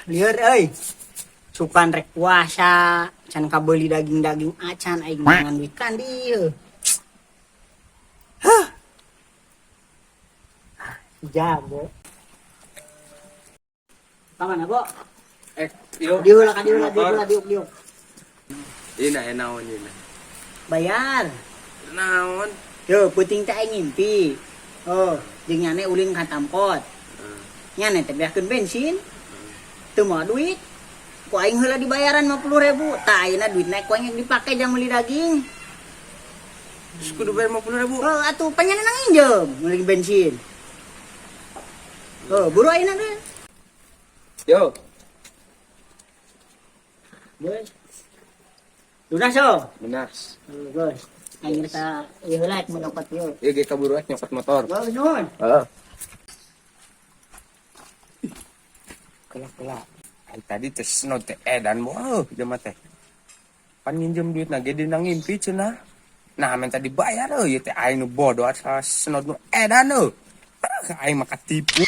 Lieur euy. Sugan rek puasa, can kabeuli daging-daging acan, aing neangan duit kan dieu. Hah. Ah, jago. Ka mana, Bo? Eh, yuk. Diuk lah, diuk lah, diuk lah, diuk, diuk. Ini eh, naon ini? Bayar. Naon? Yo, peuting teh aing ngimpi. Oh, jeung nyane ulin ka tamkot. Nyane teh beakeun bensin. Teu mawa duit. Ku aing heula dibayaran 50.000. Tah, ayeuna duitna ku aing dipake jang meuli daging. Terus kudu bayar 50.000. Oh, atuh pan nyane nginjem meuli bensin. Oh, buru ayeuna deh. Yo. Bos. Lunas oh. Lunas. Oh, bos. Aing ka ieu heula mun nyokot ieu. Ieu ge kaburu nyokot motor. Bos, nuhun. Heeh. Kelak kelak. Ai tadi teh senot teh edan moal jelema teh. Pan nginjem duit na ge dina ngimpi cenah. Nah, minta dibayar euy, ieu teh aing nu bodoh asal senot nu edan euy. Ah, aing mah katipu.